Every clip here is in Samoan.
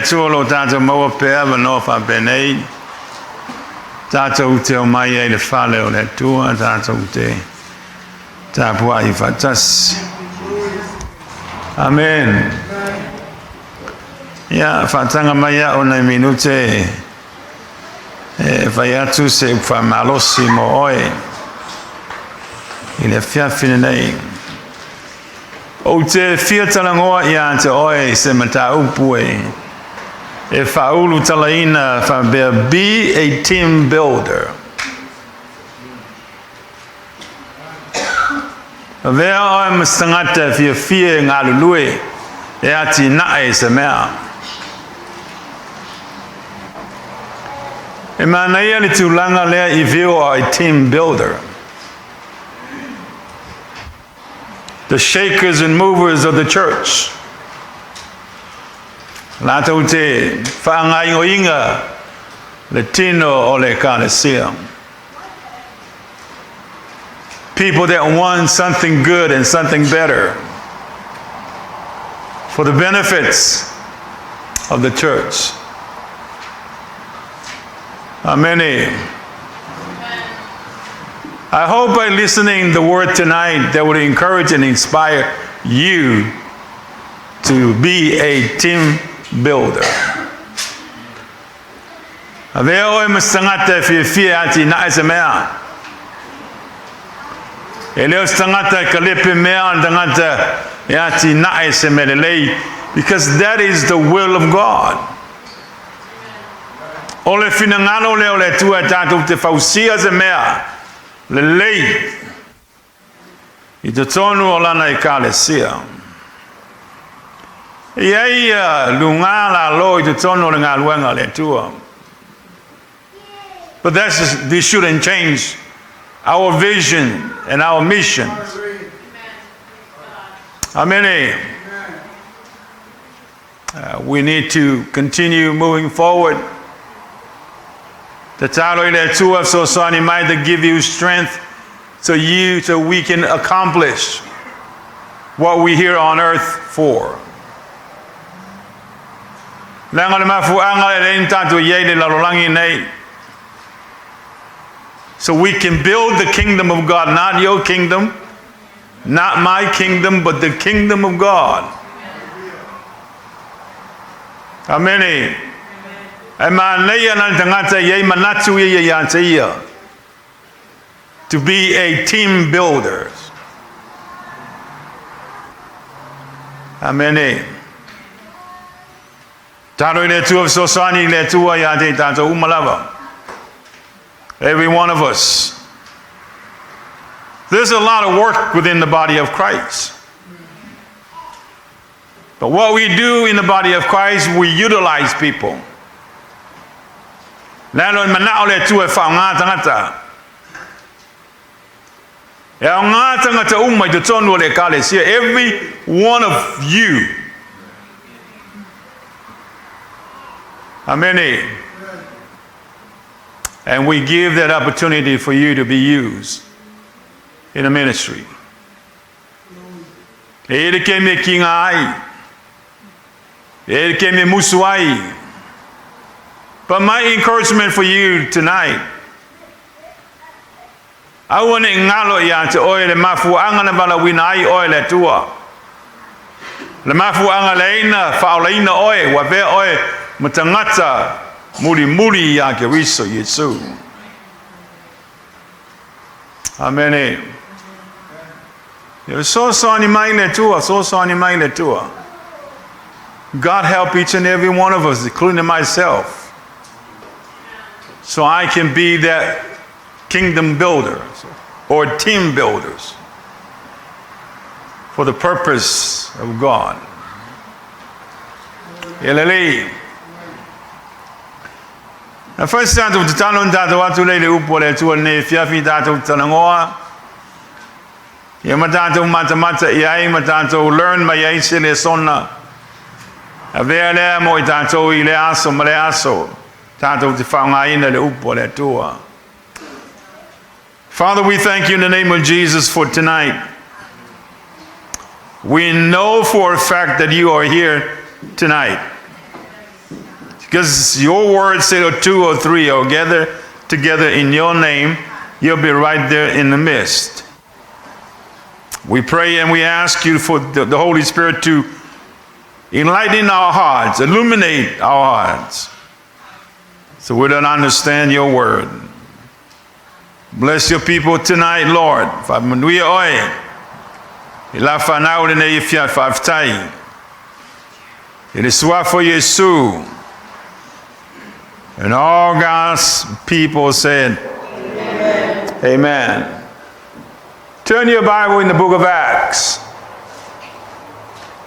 Atua o lo o tatou maua pea avanoa faapenei, tatou te omai ai i le fale o le Atua, tatou te tapuai faatasi. Amen. Ia, faataga mai au nai minute e fai atu se upu faamalosi mo oe i le afiafi lenei. Ou te fia talanoa ia te oe i se mataupu e e faaulutalaina faapea, Be a team builder. Avea oe ma se tagata e fiafia e galulue e atinae i se mea. E manaia le tulaga lea if you are a team builder. The shakers and movers of the church. Latou te faagaioiga le tino o le ekalesia. People that want something good and something better for the benefits of the church. Amen. I hope by listening the word tonight that would encourage and inspire you to be a team builder. Avea oe ma se tagata e fiafia e atinae se mea. E le o se tagata e kalepe mea, o le tagata e atinae se mea lelei, because that is the will of God. O le finagalo lea o le Atua e tatou te fausia se mea lelei i totonu o lana ekalesia. E i ai lugā lalo i totonu o le galuega a le Atua. But that's, this shouldn't change our vision and our mission. Amen. We need to continue moving forward. Tatalo i le Atua fesoasoani mai to give you strength so we can accomplish what we here on earth for. Leaga o le mafuaaga e leai ni tatou i ai le lalolagi nei. So we can build the kingdom of God, not your kingdom, not my kingdom, but the kingdom of God. Amene. E manaia na le tagata i ai manatu ia ia te ia. To be a team builder. Amene. Tatalo i le Atua fesoasoani i le Atua ia te i tatou uma lava. Every one of us. There's a lot of work within the body of Christ. But what we do in the body of Christ, we utilize people. Leaga e manao le Atua e faaaoga tagata. E aoga tagata uma i totonu o le ekalesia. Every one of you. Amene. And we give that opportunity for you to be used in a ministry. E ere ke me ki ngā ai. E ere ke me musu ai. But my encouragement for you tonight, aua ne i galo ia te oe le mafuaaga na valaauina ai oe e le Atua. Le mafuaaga lea na faaolaina oe, ua avea oe ma tagata mulimuli ia Keriso Iesu. Amene. Ia fesoasoani mai le Atua, fesoasoani mai le Atua. God help each and every one of us, including myself, so I can be that kingdom builder or team builders for the purpose of God. E lelei. Na fai se tatou tatalo na tatou atu lea i le upu a le Atua lenei afiafi tatou talanoa. Ia ma tatou matamata i ai ma tatou learn mai ai se lesona. Avea lea mo i tatou i lea aso ma lea aso. Tatou te faaaogaina le upu a le Atua. Father, we thank you in the name of Jesus for tonight. We know for a fact that you are here tonight. Because your word said, or two or three are gathered together in your name, you'll be right there in the midst. We pray and we ask you for the Holy Spirit to enlighten our hearts, illuminate our hearts, so we don't understand your word. Bless your people tonight, Lord. Faamanuia oe. I lau fanau lenei afiafi faafetai. I le suafa o Iesu. And all God's people said, Amen. Amen. Turn your Bible in the book of Acts.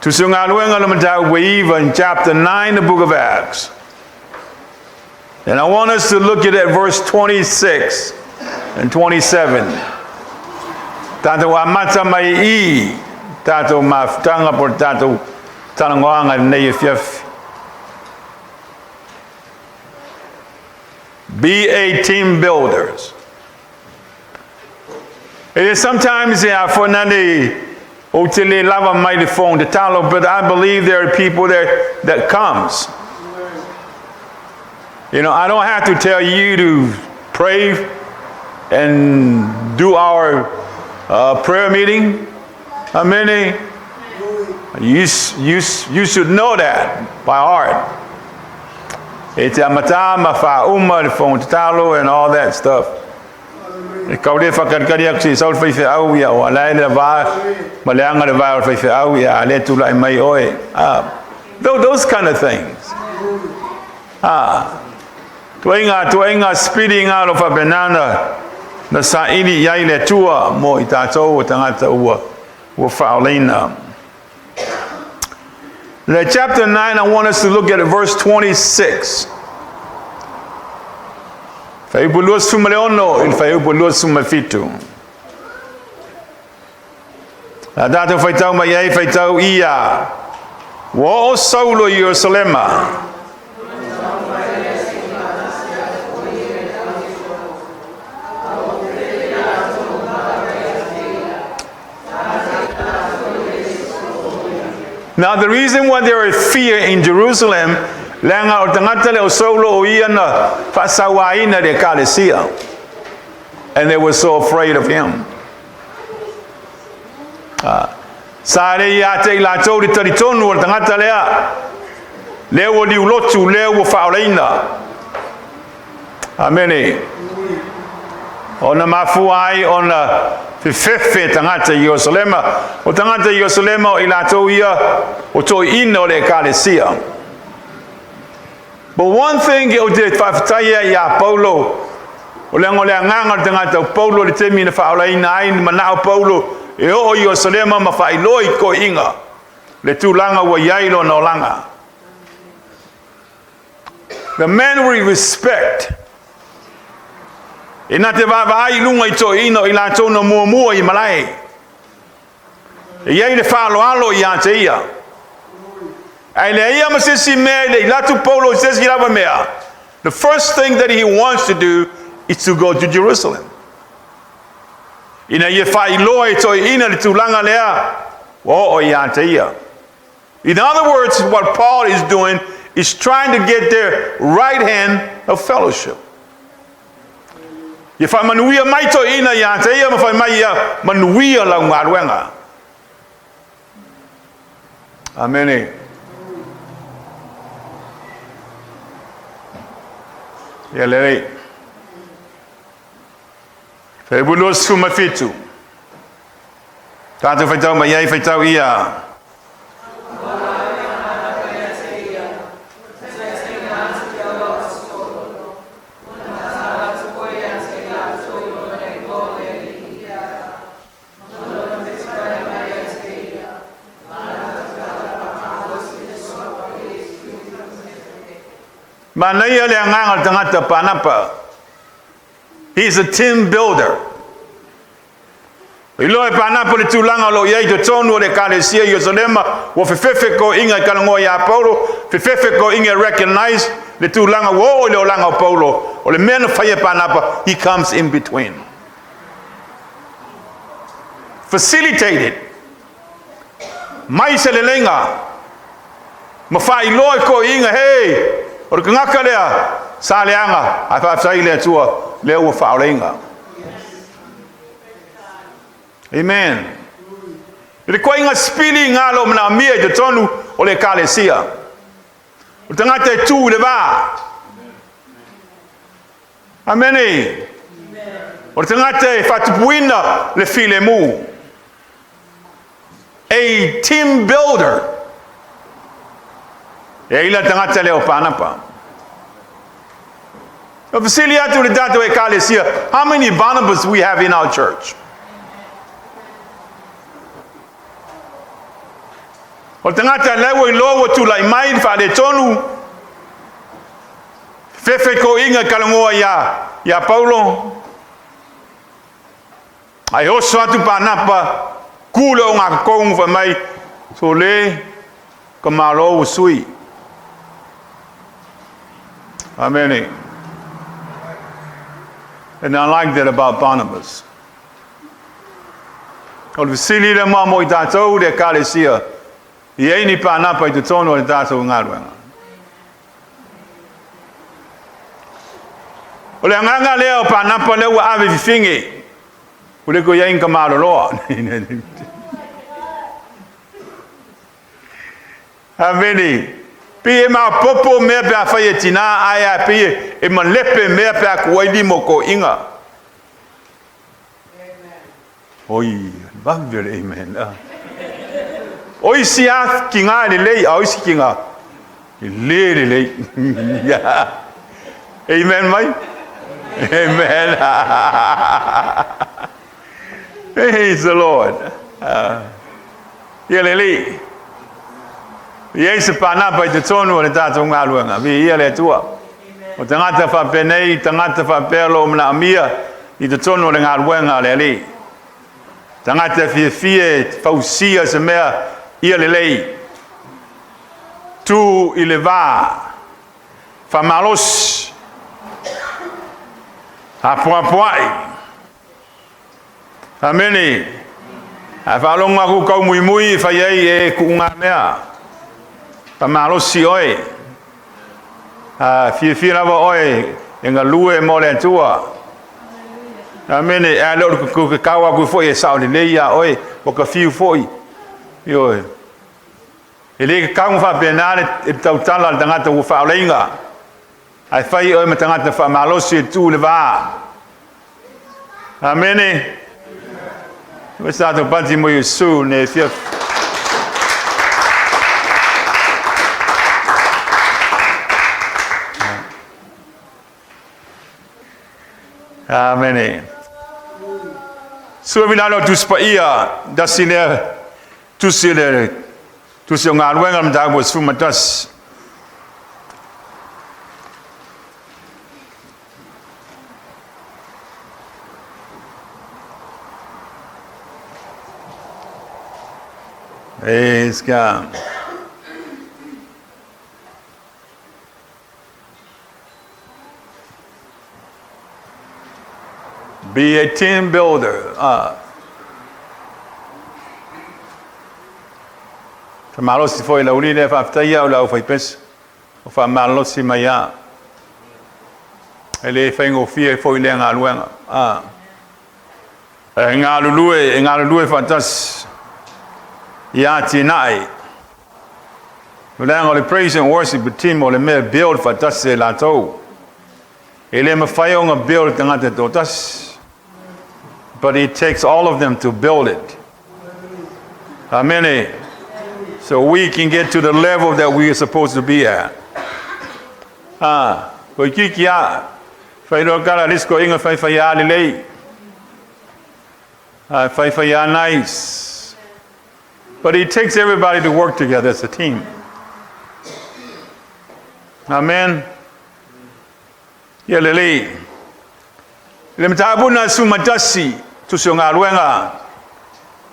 Tusi o Galuega le Mataupu e 9 in chapter 9, the book of Acts. And I want us to look at verse 26 and 27. Tatou amata mai i tatou mafutaga po le tatou talanoaga i lenei afiafi. Be a team builders. It is sometimes yeah, for nani o te le lava mai le phone to talo, but I believe there are people there that comes. I don't have to tell you to pray and do our prayer meeting. How many? You should know that by heart. E te amata ma whauma le phone tatalo and all that stuff. E kau le whakarikari aku se sau le faifeau ia o alae le va ma le anga le va o le faifeau ia a le tula'i mai oe. Those kind of things. Tuaiga, tuaiga spiri ngā lo whapenana na saili i ai le Atua mo i tātou o tagata ua, ua whaoleina. The chapter 9, I want us to look at verse 26. Fuaiupu 26 i le fuaiupu 27. A tātou faitau mai ai, faitau ia. Ua oo Saulo i Ierusalema. Now the reason why there is fear in Jerusalem, leaga o tagata le o Saulo o ia na faasauaina le ekalesia. And they were so afraid of him. Sa le ia te i latou le talitonu o le tagata lea, lea ua liulotu, lea ua faaolaina. Amene. Ona mafua ai ona fefefe tagata i Ierusalema. O tagata i Ierusalema o i latou ia o toeaiina o le ekalesia. But one thing ou te faafetai ai iā Paulo, o leaga o le agaga o le tagata o Paulo i le taimi na faaolaina ai, na manao Paulo e oo i Ierusalema ma faailoa i toeaiina le tulaga ua i ai lona olaga. The man we respect. E na te vaavaai i luga i toeaiina o i latou na muamua i malae. E i ai le faaaloalo ia te ia. Ae leai ia ma se isi mea e le i alu atu Paulo i se isi lava mea. The first thing that he wants to do is to go to Jerusalem. Ina ia faailoa i toeaiina le tulaga lea ua oo ia te ia. In other words, what Paul is doing is trying to get their right hand of fellowship. Ia faamanuia mai toeaiina ia te ia ma fai mai ia manuia lau galuega. Amene. Ia lelei. Fuaiupu 27. Tātou faitau mai ai, faitau ia. Manaia le agaga o le tagata Panapa. He is a team builder. Iloa e Panapo le tulaga o lo o i ai i totonu o le Ekalesia i Ierusalema, ua fefefe toeaiina i talanoa iā Paulo, fefefe toeaiina e recognize le tulaga ua oo i le olaga o Paulo. O le mea na fai e Panapa, he comes in between. Facilitated. Mai se leleiga ma faailoa i toeaiina, hei, O le tagata lea sa leaga, ae faafetai i le Atua lea ua faaolaina. Amen. I le ituaiga sipili lena o lo o manaomia i totonu o le Ekalesia. O le tagata e tu i le va. Amene. O le tagata e faatupuina le filemu. A team builder. E ai la tagata lea o Panapa. O fesili atu le tatou Ekalesia, how many Barnabas we have in our church? O le tagata lea ua iloa ua tulai mai le faaletonu, fefe toeaiina talanoa ia Paulo, ae oso atu Panapa, tu le ogatotonu fai mai, sole, ka malo ua sui. Amen. And I like that about Barnabas. O le fesili le mo i tatou le Ekalesia, i ai ni Panapa i totonu o le tatou galuega. O le agaga lea o Panapa lea ua ave fifige, ua le toe i ai ni tamaloloa. Amene. Pei e maopoopo mea pe a fai e tina, ae a pei e malepe mea pe a tuu ai lima o toeaiina. Oi, vave le amen. O isi a tina e lelei, a o isi tina e le lelei. Amen mai? Amen. Praise the Lord. Ia lelei. I ai se Panapa i totonu o le tatou galuega. Viia le Atua. O tagata faapenei, tagata faapea o lo o manaomia i totonu o le galuega a le Alii. Tagata e fiafia e fausia se mea ia lelei. Tu i le va. Faamalosi. Apoapoai. Amene. Ae faalogo aku kau muimui e fai ai e kuuga mea. Faamalosi oe. A fiafia lava oe e galue mo le Atua. Amene. Ae le o le kau aku foi e sao lelei ia oe, ua ka fiu foi. Ioe. E le tatau ona faapena le tautala a le tagata ua faaolaina. Ae fai oe ma tagata faamalosi e tu i le va. Amene. Ua sa tatou pati mo Iesu ne fia. Amene. Sua vilalo Tusi Paia, tasi lea tusi le tusi o galuega le mataupu 11. Praise God. Be a team builder. Faamalosi foi lau lile faafetaia o le aufaipesa o faamalolosi mai a. E le faigofie foi lea galuega. E galulue faatasi ia atinae. O leaga o le praise and worship team o le mea build faatasi e latou. E le mafai ona build tagata toatasi. But it takes all of them to build it. Amen. So we can get to the level that we are supposed to be at. Ah, ko kiki a fai lo kala lisko inga fai fai a lelei. Ah, fai fai a nice. But it takes everybody to work together as a team. Amen. Ia lelei. Le mataupu na 11 tusi o galuega.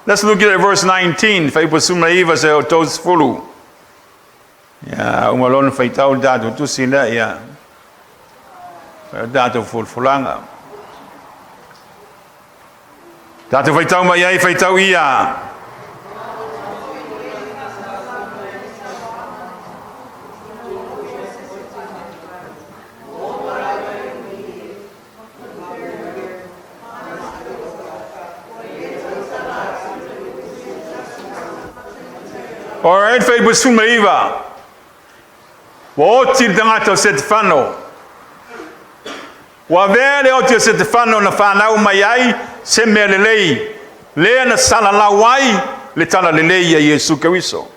Let's look at verse 19. Fuaiupu 19 seia o 30. Ia, uma lona faitau le tatou tusi lea, ia. O tatou fulufulaga. Tatou faitau mai ai, faitau ia. Alright, Fuaiupu 19. Ua oti le tagata o Setefano. Ua avea le oti o Setefano na fanau mai ai se mea lelei, lea na salalau ai le talalelei ia Iesu Keriso.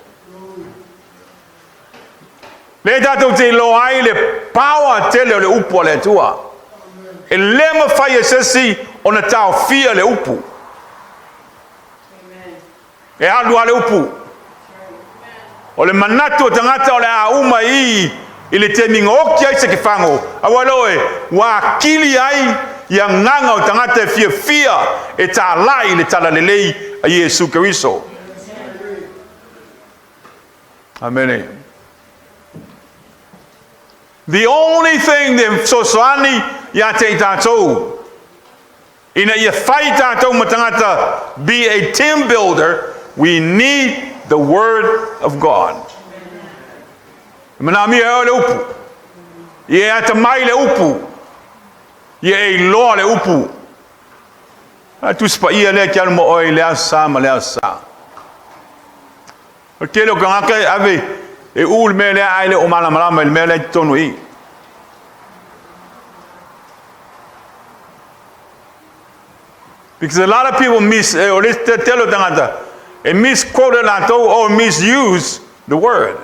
Lea tatou te iloa ai le power tele o le upu a le Atua. E le mafai e se isi ona taofia le upu. E alu lava le upu. O le manatu o tagata o le a uma i i le taimi na oti ai Setefano, aua le oe, ua atili ai i agaga o tagata e fiafia e talai le talalelei a Iesu Keriso. Amene. The only thing e fesoasoani ia te i tatou, ina ia fai tatou ma tagata, be a team builder, we need the word of God. E manaomia e oe le upu. Ia e atamai le upu. Ia e iloa le upu. A Tusi Paia lea e te alu ma oe i le aso Sa ma le aso Sa. O le tele o tagata e ave e uu le mea lea ae le o malamalama i le mea lea i totonu i i. Because a lot of people miss, o le tele o tagata, e misquote latou or misuse the word.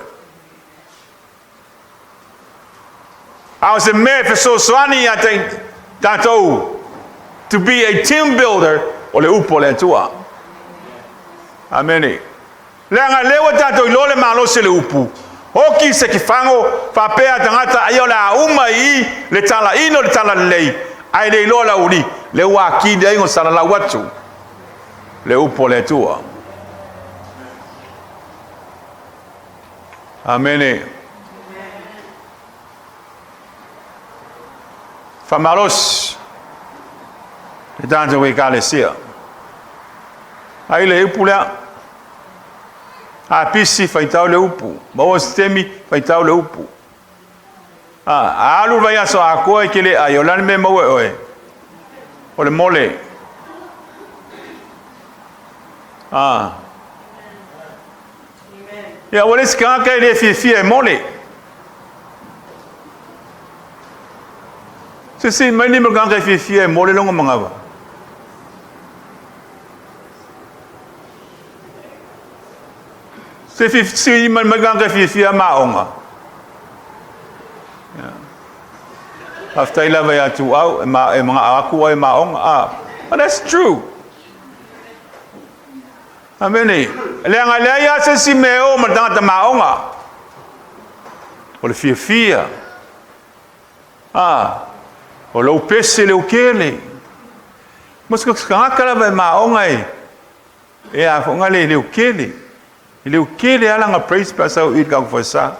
A o se mea e fesoasoani ia te tatou to be a team builder, o le upu o le Atua. Amene. Leaga lea ua tatou iloa le malosi o le upu, oti Setefano faapea tagata ai o le a uma i le talaina o le talalelei, ae le iloa le auli, lea ua atili ai ona salalau atu le upu o le Atua. Amene. Faamalosi le tatou Ekalesia. Ai le upu lea. A pisi, faitau le upu. Maua se taimi, faitau le upu. A alu le vaiaso atoa e te le ai, o le a le mea e maua e oe? O le mole. A. Ia, ua le isi tagata e le fiafia e mole. Se si mai ni ma tagata e fiafia e mole lona manava. Se si mai mai tagata e fiafia maoga. Ia. Faafetai lava ia Tuau, e ma e magaa atu oe e maoga. Ah, but that's true. Amene. Leaga e leai lava se isi mea e o ma le tagata maoga. O le fiafia. Ah, o lou pese leokele. Ma se tagata lava e maoga e e a foga le leokele. E leokele lava lana praise pe a sau i le tatou falesa.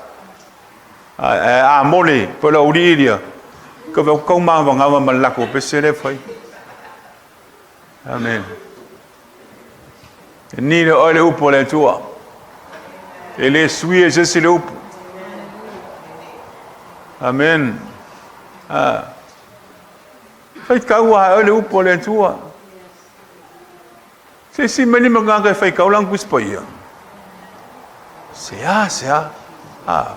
A mole po o le aualii ia, ka kau magavagava ma le latou pese lea e fai. Amen. E ni le oe le upu o le Atua. E le suia e se isi le upu. Amen. Ah. Faitau lava e oe le upu o le Atua. Se isi mai lima tagata e faitau lana Tusi Paia. Se a, se a. Ah.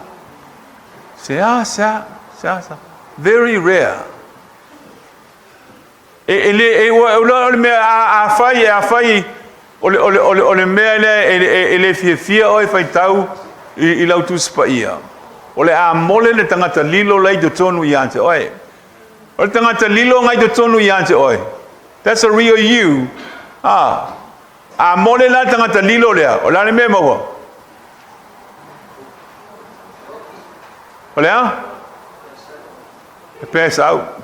Se a, se a, se a, se a. Very rare. E, e, le, e, ua, o le mea a, afai, afai o le, o le, o le, o le mea lea e, e, e le fiafia oe faitau i lau Tusi Paia. O le a mole le tagata lilo la i totonu ia te oe. O le tagata lilo ngai totonu ia te oe. That's a real you. Ah. A mole la le tagata lilo lea, o le a le mea e maua? O le a? E pass out.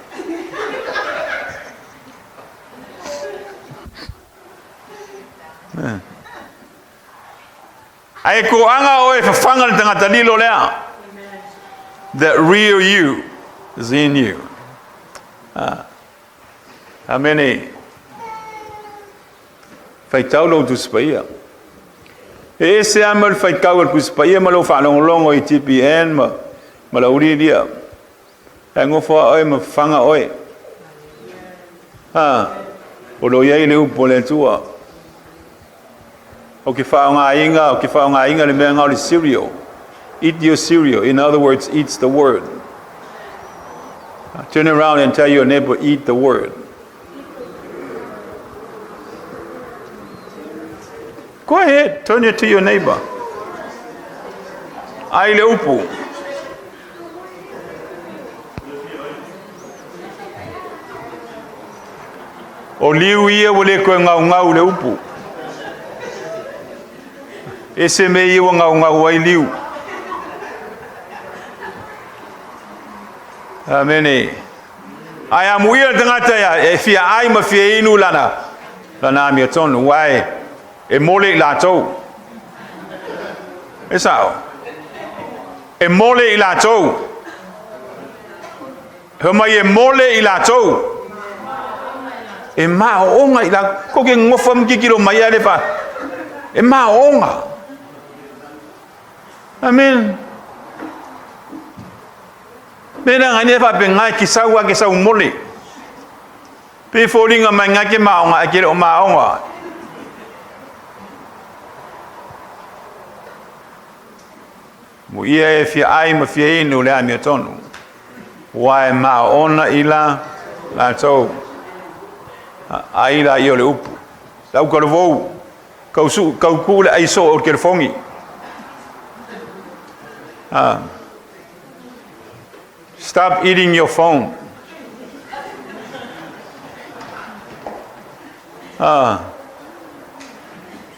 Ae toaga oe e fafaga le tagata lilo lea. That real you is in you. Ah. Amene. Faitau lou Tusi Paia. E ese lava ma le faitau a le Tusi Paia ma lou faalogologo i TPN ma, ma lau lilia. Ae nofo lava oe ma fafaga oe. Ha, o lo o i ai le upu a le Atua. Ou te faaaogaina, ou te faaaogaina le mea lena o le cereal. Eat your cereal. In other words, eats the word. Turn around and tell your neighbor, eat the word. Go ahead, turn it to your neighbor. Ai le upu. O liu ia ua le toe gaugau le upu. Ese mea ia ua gaugau ai liu. Amene. Ae amuia le tagata ia e fia ai ma fia inu lana lana amiotonu, aua e, e mole i latou. E sao. E mole i latou. Fai mai e mole i latou. E maoonga i latou. Ko ke ngofa ma kikilo mai ale fa. E maoonga. Amen. Me na ngani fa pe ngai ki sau ke sau mole. Pe foliga mai ngai ke maoga ae ke le o maoga. Muia e fia ai ma fia inu le amiotonu. Aua e maona i la latou. Ai la ia o le upu. Lau kalavou, kau su, kau ku le aiso o le kelefongi. Stop eating your phone.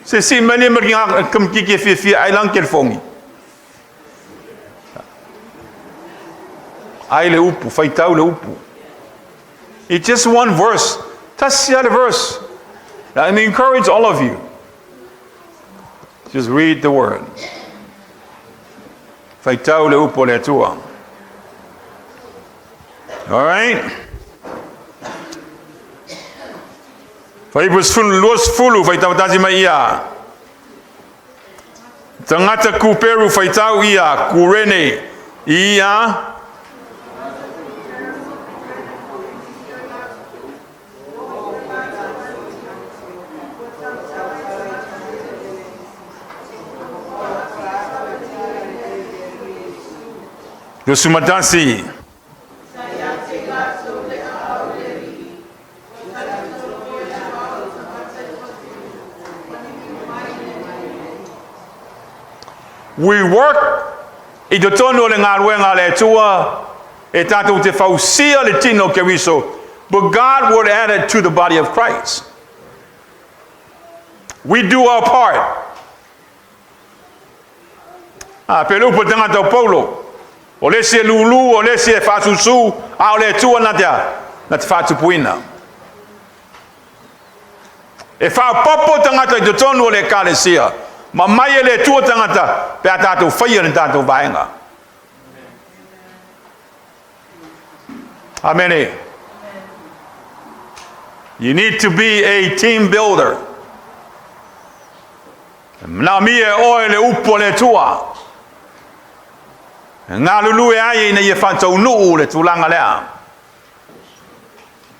Se si mani ma ki kamkiki e fiafia ai lang kelefongi. Ai le upu, faitau le upu. It's just one verse. Tasi le verse. Let me encourage all of you. Just read the word. Faitau le upu o le Atua. All right? Fuaiupu 20, faitau tasi mai ia. Tagata Kuperu faitau ia, Kurene ia. 21. We work i totonu o le galuega a le Atua e tatou te fausia le tino o Keriso, but God would add it to the body of Christ. We do our part. A pe le upu a le tagata o Paulo, o le isi e lulu, o le isi e faasusu, a o le Atua na te, na te faatupuina. E faaopoopo tagata i totonu o le ekalesia, ma mai e le Atua tagata pe a tatou faia le tatou vaega. Amene. You need to be a team builder. E manaomia e oe le upu a le Atua. E galulue ai ina ia faataunuu le tulaga lea.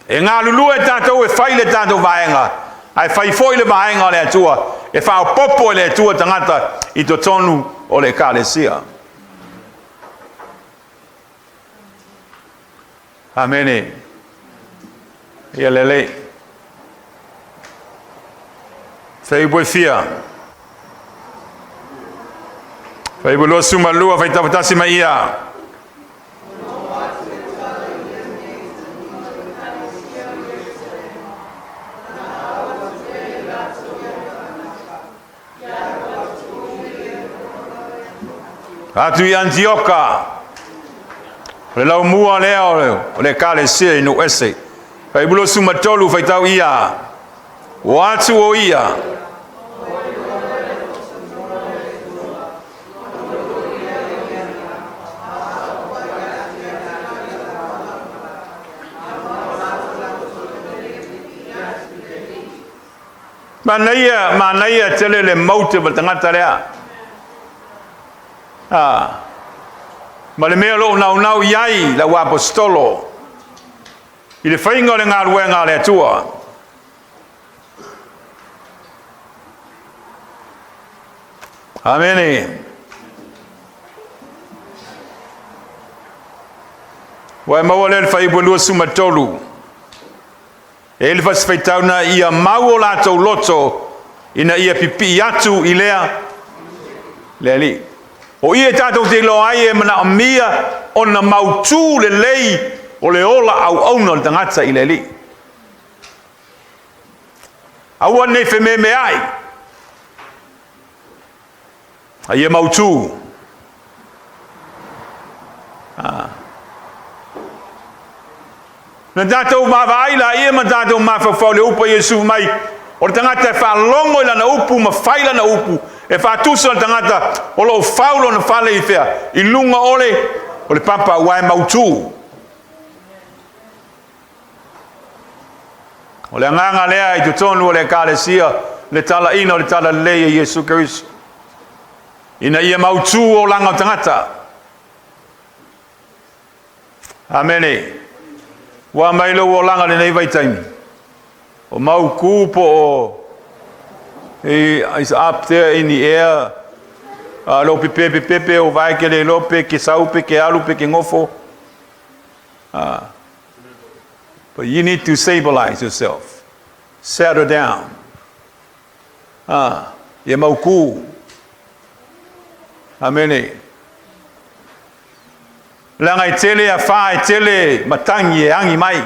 E galulue tatou e fai le tatou vaega, ae fai foi le vaega o le Atua, e faaopoopo e le Atua tagata i totonu o le ekalesia. Amene. Ia lelei. Fuaiupu e fia. Fuaiupu 22, faitau tasi mai ia. Atu i Antioka. O le laumua lea o le ekalesia i nuu ese. Fuaiupu 23, faitau ia. Ua atu o ia. Manaia, manaia tele le motive o le tagata lea. Ah. Ma le mea o lo o naunau i ai lau aposetolo i le faiga o le galuega a le Atua. Amene. Ua e maua lea le fuaiupu 23. E i ai le Fasi Faitau na ia mau o latou loto ina ia pipii atu i lea le Alii. O i e tatou te iloa ai e manaomia ona mautu lelei o le ola auauna o le tagata i le Alii. Aua nei fememeai, a ia mautu. Na tatou vaavaai laia ma tatou mafaufau i le upu a Iesu mai, o le tagata e faalogo i lana upu ma fai lana upu, e faatusa le tagata o lo o fau lona fale i fea? I luga o le o le papa aua e mautu. O le agaga lea i totonu o le Ekalesia, le talaina o le talalelei e Iesu Keriso, ina ia mautu olaga o tagata. Amene. Ua mai lou olaga lenei vaitaimi. O mautu po o is up there in the air. Lou pepe pepe o vae ke le iloa pe ke sau pe ke alu pe ke gofo. But you need to stabilize yourself. Settle down. Ia mautu. Amene. Leaga e tele afa, e tele matagi e agi mai.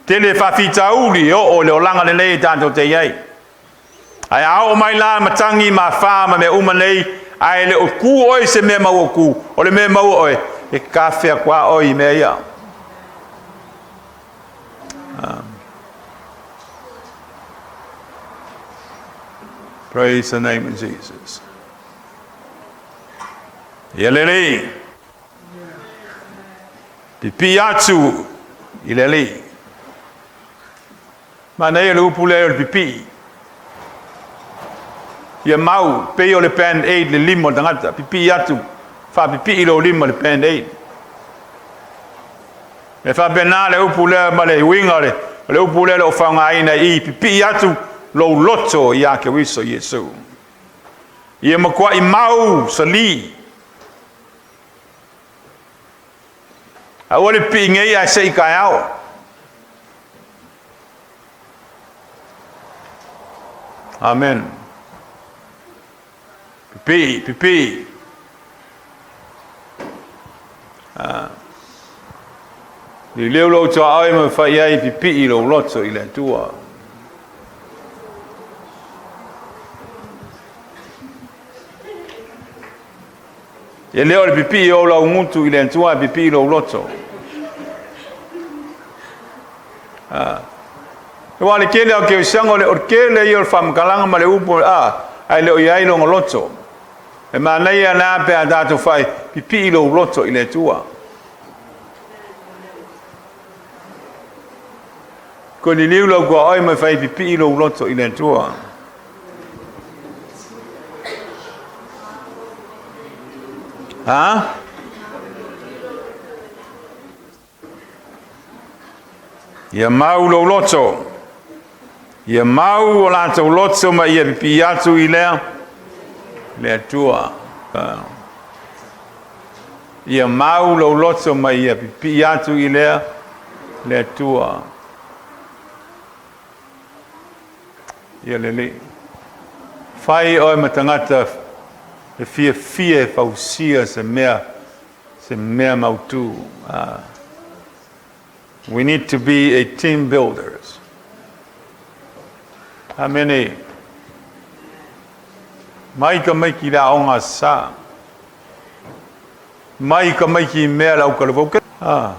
Tele faafitauli e oo i le olaga lelei e tatou te i ai. Ae a oo mai la matagi ma afa ma mea uma nei, ae le o ku oe i se mea mautu, o le mea maua oe, e kafea kwa oe i mea ia. Praise the name of Jesus. Ia lelei. Pipii atu i le Alii. Manaia le upu lea o le pipii. Ia mau, pei o le band-aid le lima o le tagata. Pipii atu, faapipii lou lima i le band-aid. E faapena le upu lea ma le uiga o le, o le upu lea o lo o faaaogaina i i, pipii atu lou loto ia Keriso Iesu. Ia matuai mau sali. Aua le pipii nei ae se i taeao. Amen. Pipii, pipii. Ah. Liliu lou tuaoi ma fai ai pipii lou loto i le Atua. E le o le pipii o ou laugutu i le Atua e pipii lou loto. Ah. Aua o le tele o kerisiano, o le tele ia o le faamatalaga ma le upu, a, ae le o i ai lona loto. E manaia la pe a tatou fai, pipii lou loto i le Atua. Ko liliu lau tuaoi ma fai pipii lou loto i le Atua. Ha? Ia mau lou loto. Ia mau o latou loto ma ia pipii atu i lea le Atua. Ia mau lou loto ma ia pipii atu i lea le Atua. Ia lelei. Fai oe ma tagata e fiafia e fausia se mea se mea mautu. We need to be a team builders. Amene. Mai tamaiti i le aoga sa. Mai tamaiti i mea lau talavou. Ah.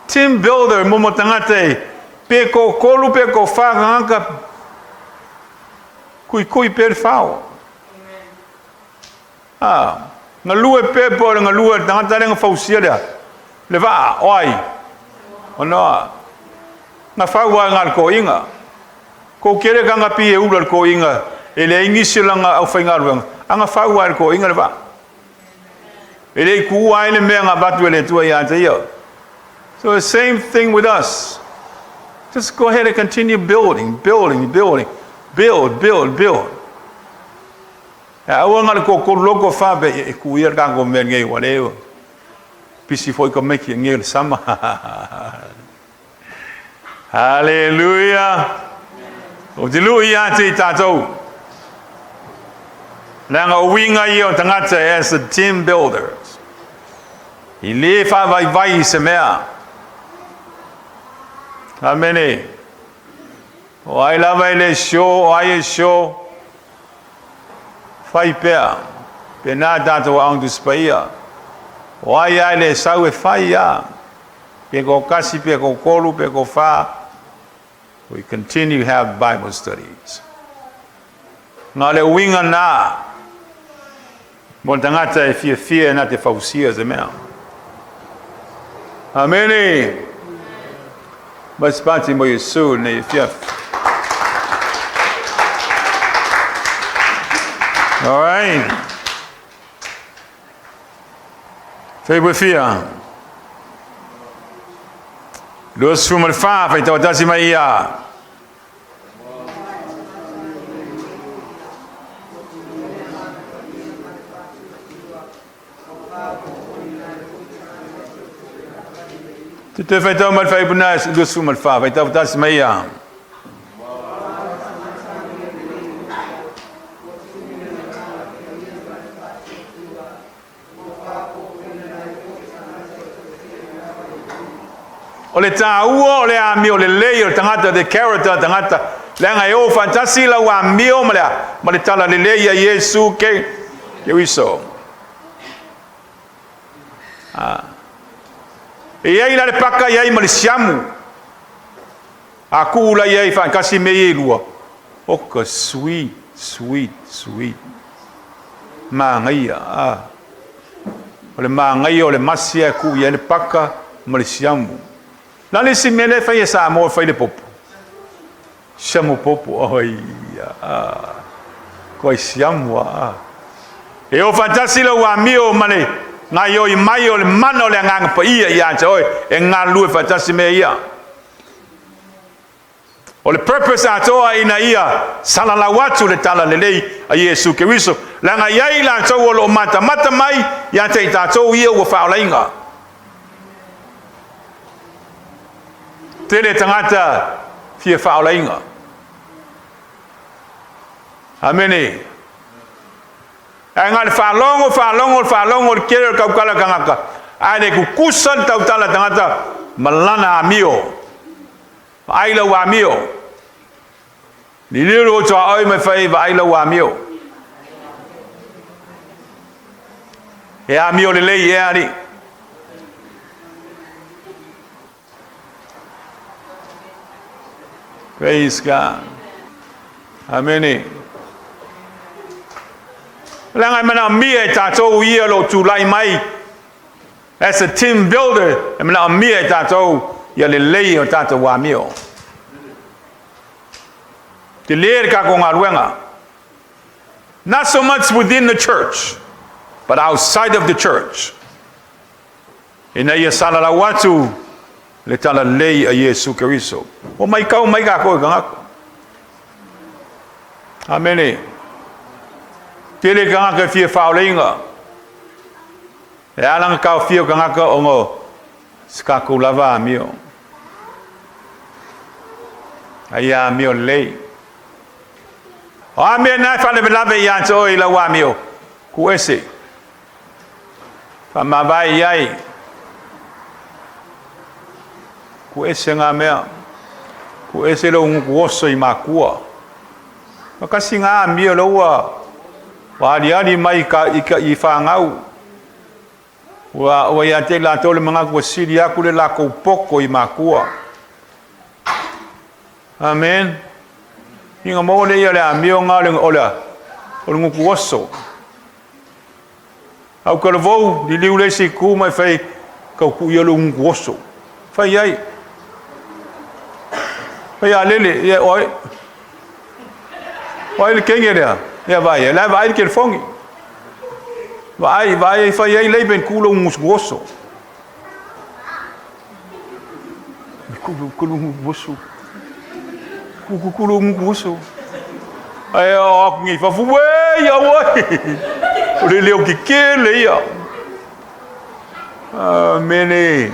Team builder momo tagata e pe toatolu pe toafa tagata kuikui pea le fao. A, galue pea po o le galue o le tagata lea na fausia lea, le vaa, o ai? O Noa. Na fau lava e na le toeaina. Kou tele tagata pi e ula le toeaina, e leai nisi o lana aufaigaluega, a na fau lava e le toeaina le vaa. E le i tuua ai le mea na avatu e le Atua ia te ia. So the same thing with us. Just go ahead and continue building, building, building. Build, build, build. Aua na o le toatolu loa le toafa pe e tuu ia le tatou mea lenei ua le pisi foi tamaiti i nei o le sama. Haleluia! Ou te lui ia te i tatou. Leaga o uiga ia o tagata as a team builders. E lē faavaivai i se mea. Amene. O ai lava e le sure, o ai e sure, fai pea. Pena tatou Aoga Tusi Paia. O ai lava e le sau e fai lava. Pe toatasi, pe toatolu, pe toafa. We continue to have Bible studies. Na o le uiga na mo le tagata e fiafia na te fausia se mea. Amene. Ma se pati mo Iesu nei afiafi. All right. Fei fia. 24, faitau tasi mai ia. Te toe faitau mai le faaipu na 24, faitau tasi mai ia. O le tāua o le amio lelei o le tagata, the character o le tagata, leaga e o faatasi lau amio ma le tala lelei ia Iesu ke Keriso. Ah. E i ai la le paka i ai ma le siamu. A kuu la i ai faatasi me i lua. O ka sweet, sweet, sweet. Magaia. Ah. O le magaia o le masi e kuu i ai le paka ma le siamu. La le isi mea lea e fai e Samoa e fai le popo. Siamu popo. Oi, ah. Koai siamu ah. E o faatasi lau amio ma le gaioi mai o le mana o le Agaga Paia ia te oe e galulue faatasi mea ia. O le purpose atoa ina ia salalau atu le tala lelei a Iesu Keriso. Leaga i ai latou o lo o matamata mai ia te i tatou ia ua faaolaina. Tele tagata fia faaolaina. Amene. Ae na o le faalogo, faalogo, faalogo le tele o le tautala tagata, ae le tutusa le tautala tagata ma lana amio. Vaai lau amio. Liliu le uso a oe ma fai vaai lau amio. E amio lelei e ali. Praise God. Amene. Leaga e manaomia e tatou ia o lo o tulai mai as a team builder, e manaomia e tatou ia lelei o tatou amio. Te lē le tatou galuega. Not so much within the church, but outside of the church. Ina ia salalau atu le talalelei a Iesu Keriso. Ua maitau mai tatou i tagata. Amene. Tele tagata e fia faaolaina. E ala ona taofia o tagata ona o se tatou lava amio. A ia amio lelei. O a mea na e faalavelave ia te oe i lau amio, tuu ese. Faamavae i ai. Tuu ese ngā mea. Tuu ese lou gutu oso i makua. Ma kasi ngā amio lea ua ua aliali mai ka, i, ka, i whāngau. Ua, ua ia te latou le manatu ua sili aku le lakou poko i makua. Amen. Inga maua le ia le amio ngā le, o le, o le gutu oso. Au talavou, liliu le isi itu ma e fai tau tuu ia lou gutu oso. Fai ai. Fai a lele, ia o ai. O ai le kenge lea. Ia vaai ai, la e vaai le telefoni. Vaai, vaai ai fai ai lei pen ku lou gutu oso. Ku ku lou gutu oso. Ku ku ku lou gutu oso. Ae oo atu nei i fafo, uē, aua e! O le leo tetele ia. Amene.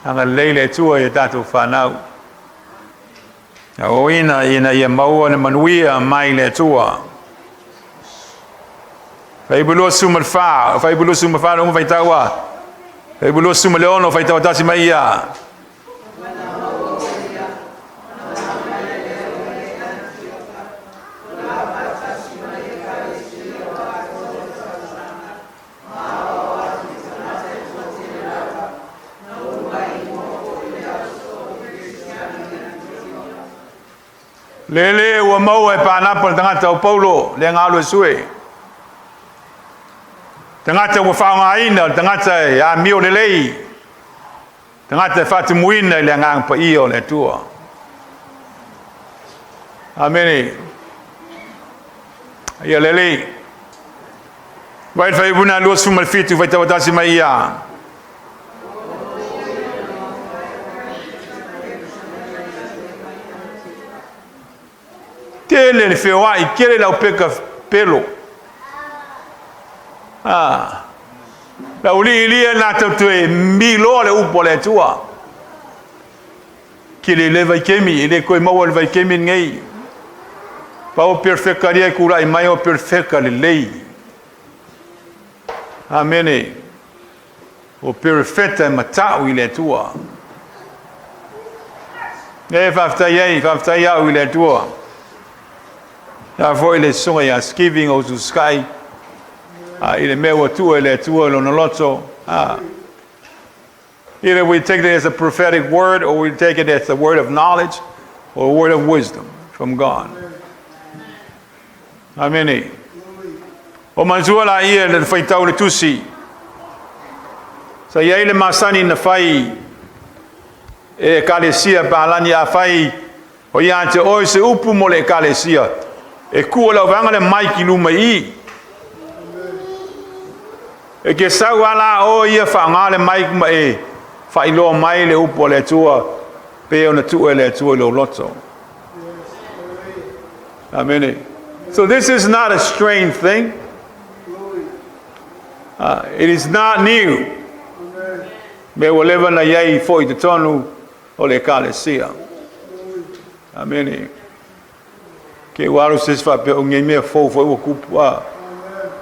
Agalelei le Atua i a tatou fanau. Aoina ina ia maua le manuia mai le Atua. Fuaiupu 24, fuaiupu 24 na uma faitau a. Fuaiupu 26 faitau tasi mai ia. Lele ua maua e Panapa le tagata o Paulo le galue sue. Tagata ua faaaogaina, o le tagata e amio lelei, tagata e faatumuina i le agaga paia o le Atua. Amene. Ia lelei. Vai le fuaiupu 27 faitau tasi mai ia. Tele le feoai, tele le aupeka pelo. Ah. La uli ilia na tau toe miloa le upu a le Atua. Kele le vaikemi, e le koe maua le vaikemi nei. Pau perfeka lia kula i mai o perfeka le lei. Amene. O perfeta e matau i le Atua. E faafetai ai, faafetai au i le Atua. Ia foi le susuga ia Skiving o Suskai. I le mea ua tua i le Atua i lona loto. Either we take it as a prophetic word or we take it as a word of knowledge or a word of wisdom from God. Amene. O manatua la ia le faitau le tusi. Sa i ai le masani na fai e ekalesia palani a fai o ia te oe se upu mo le ekalesia. E kua lau vanga le maiki luma i. E ke sau ala o ia whaanga le maiki ma e whailoa mai le upu o le Atua pe ona tuu e le Atua i lou loto. Amen. So this is not a strange thing. It is not new. Me ua leva na iai foi te tonu o le ekalesia. Amene. Ke ua alu se faapea o ngei mea fou foi ua kupu a.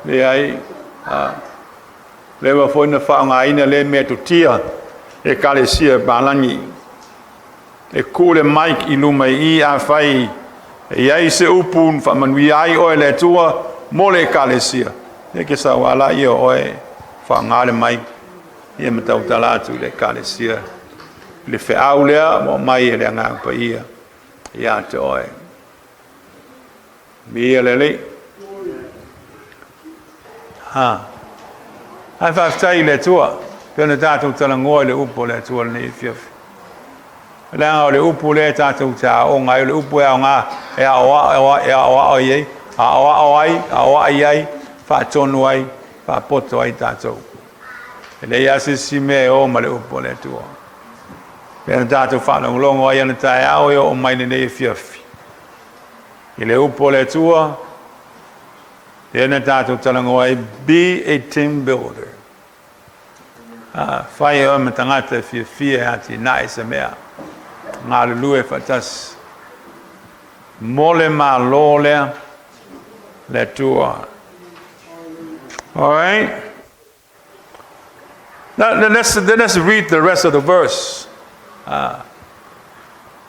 Le ai. Leva foi na whaangaina le mea tutia e ekalesia palangi. E ku le mic i luma i a fai e iai se upu na faamanuia ai oe le Atua mo le ekalesia. E ke sa wala ia oe whaanga le mic ia ma tautala atu i le ekalesia. Le feau lea mo mai e le agaga paia ia te oe. Mia le lei. Ha. Ai faafetai i le Atua. Pe ona tatou talanoa i le upu o le Atua lenei afiafi. Leaga o le upu lea tatou te aoga ai, o le upu e aoga e aoao ai, aoao ai, aoai ai, faatonu ai, faapoto ai tatou. E leai lava se isi mea e o ma le upu o le Atua. Pe ona tatou faalogologo ai ana taeao e oo mai lenei afiafi. I le upu o le Atua, lea na tatou talanoa ai, be a team builder. Fai e oe ma tagata e fiafia e atinae se mea. Galulue faatasi. Mo le Malo lea, le Atua. All right. Now, then let's read the rest of the verse. I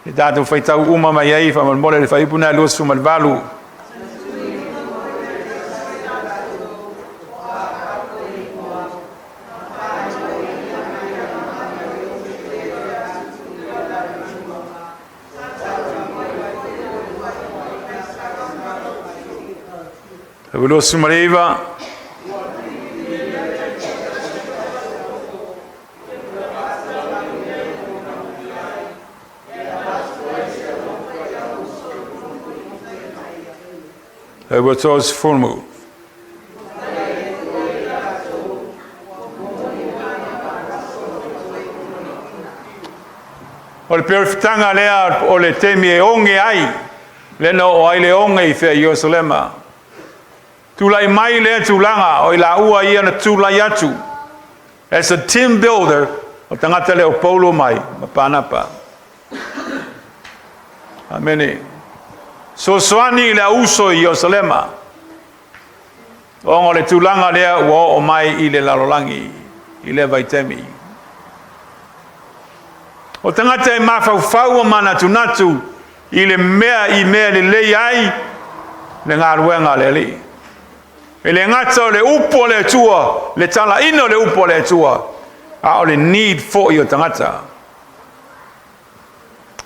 tatou faitau uma mai ai faamolemole le fuaiupu na 28. 29. E ua 30. O le perifitaga lea o le taimi e oge ai Lea na oo ai le oge i fea i Ierusalema. Tulai mai lea tulaga o i laua ia na tulai atu as a team builder o tagata lea o Paulo mai ma Panapa. Amene. Sosoani i le auso i Ierusalema. Ona o le tulaga lea ua oo mai i le lalolagi i lea vaitaimi. O tagata e mafaufau ma manatunatu i le mea i mea lelei ai le galuega a le Alii. E le gata o le upu a le Atua, le talaina o le upu a le Atua, a o le need foi o tagata.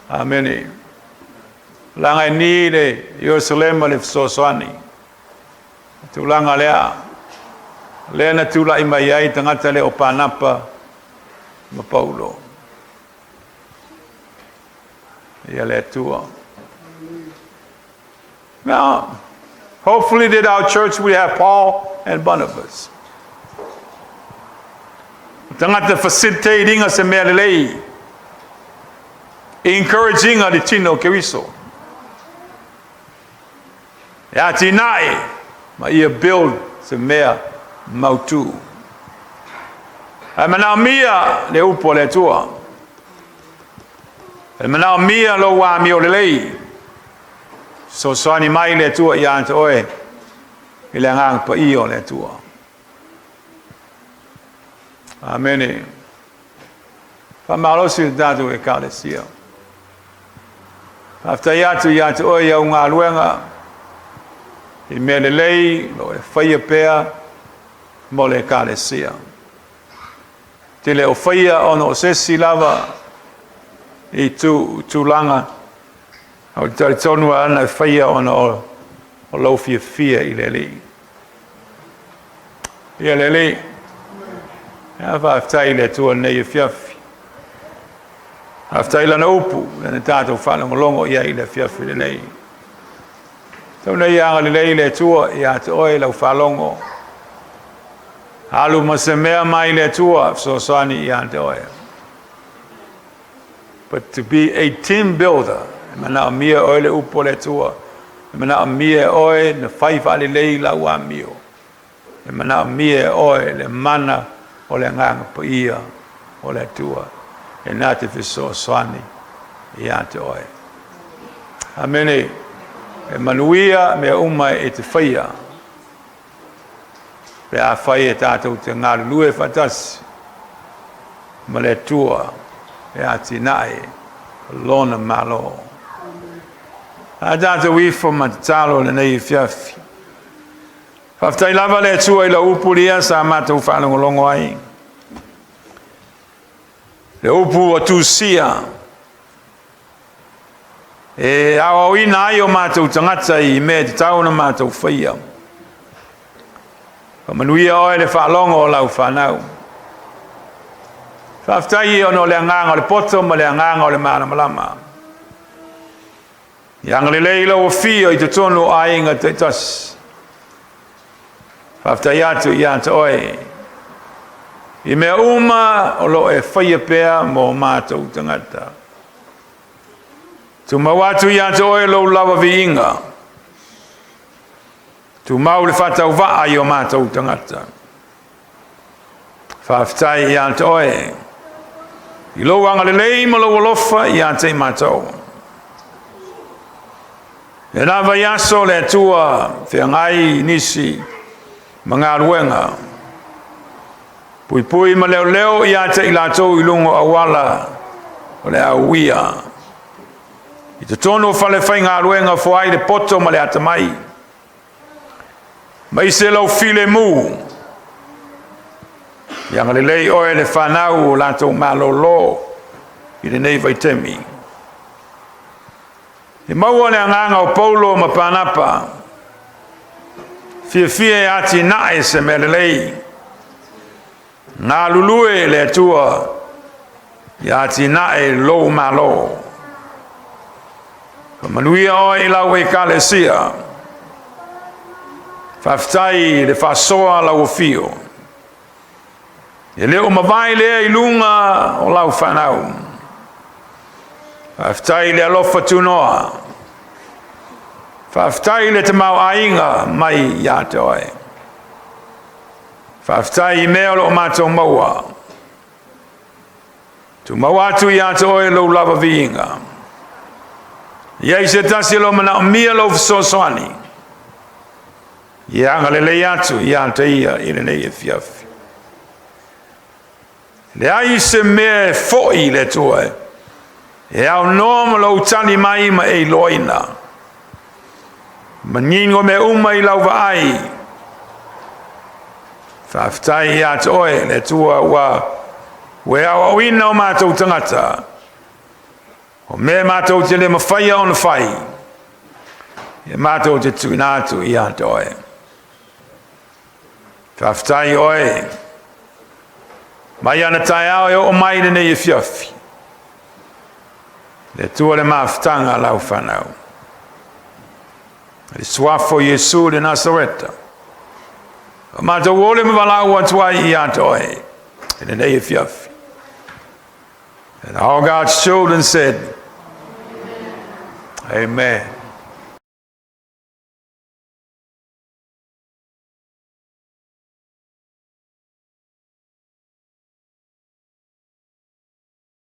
Amene. Leaga e ni le Ierusalema le fesoasoani. Tulaga lea, lea na tulai mai ai tagata lea o Panapa ma Paulo. Ia le Atua. Now, hopefully that our church we have Paul and Barnabas. Tagata facilitating se mea lelei. Encouraging le tino o Keriso. E atinae ma ia build se mea mautu. Ae manaomia le upu a le Atua. E manaomia lou amio lelei. Sosoani mai le Atua ia te oe i le agaga paia o le Atua. Amene. Faamalosi le tatou Ekalesia. Faafetai atu ia te oe i au galuega i mea lelei lo e faia pea mo le Ekalesia. Te le o faia ona o se isi lava i tulaga o le talitonu ana e faia ona o lou fiafia i le Alii. Ia le Alii, ia faafetai i le Atua lenei afiafi. Faafetai lana upu, lana tatou faalogologo i ai i le afiafi lenei. Tau nei agalelei le Atua ia te oe lau faalogo. Alu ma se mea mai le Atua, fesoasoani ia te oe. But to be a team builder, e manaomia oe le upu o le Atua, e manaomia oe na fai faalelei lau amio. E manaomia oe le mana o le agaga paia o le Atua, e na te fesoasoani ia te oe. Amene. E manuia mea uma e te faia. Pe a fai e tātou te galulue faatasi ma le Atua e atinae lona malo. A tātou ifo ma tatalo lenei afiafi. Faafetai lava le Atua i lau upu lia sa matou faalogologo ai. Le upu ua tusia e aoaoina ai o matou tagata i mea e tatau ona matou faia. Faamanuia oe le faalogo o lau fanau. Faafetai ona o le agaga o le poto ma le agaga o le malamalama. Ia agalelei lau afio i totonu o aiga taitasi. Faafetai atu ia te oe i mea uma o lo o e faia pea mo matou tagata. Tumau atu ia te oe lou lava viiga. Tumau le faatauvaa i o matou tagata. Faafetai ia te oe i lou agalelei ma lou alofa ia te i matou. E na vaiaso le Atua feagai nisi ma galuega. Puipui ma leoleo ia te i latou i luga o auala o le auia. I totonu o fale faigaluega foai le poto ma le atamai. Mai se lau filemu. Ia agalelei oe le fanau o latou malolo i lenei vaitaimi. E maua le agaga o Paulo ma Panapa, fiafia e atinae se mea lelei. Galulue le Atua ia atinae lou malo. Faamanuia oe i lau Ekalesia. Faafetai i le faasoa lau afio. E le o mavae lea i luga o lau fanau. Faafetai i le alofa tunoa. Faafetai i le tamaoaiga mai ia te oe. Faafetai i mea o lo o matou maua. Tumau atu ia te oe lou lava viiga. Ia i se tasi o lo o manaomia lou fesoasoani. Ia agalelei atu ia te ia i lenei afiafi. Leai se mea e fo'i i le Atua e aunoa ma lou tali mai ma e iloaina. Manino mea uma i lau vaai. Faafetai ia te oe le Atua ua e aoaoina o matou tagata. O mea matou te le mafaia ona fai, e matou te tuuina atu ia te oe. Faafetai oe. Mai ana taeao e oo mai lenei afiafi. Le Atua le mafutaga a lau fanau. Le suafa o Iesu le Nasareta. O matou ole ma valaau atu ai ia te oe. I lenei afiafi. And all God's children said, Amen.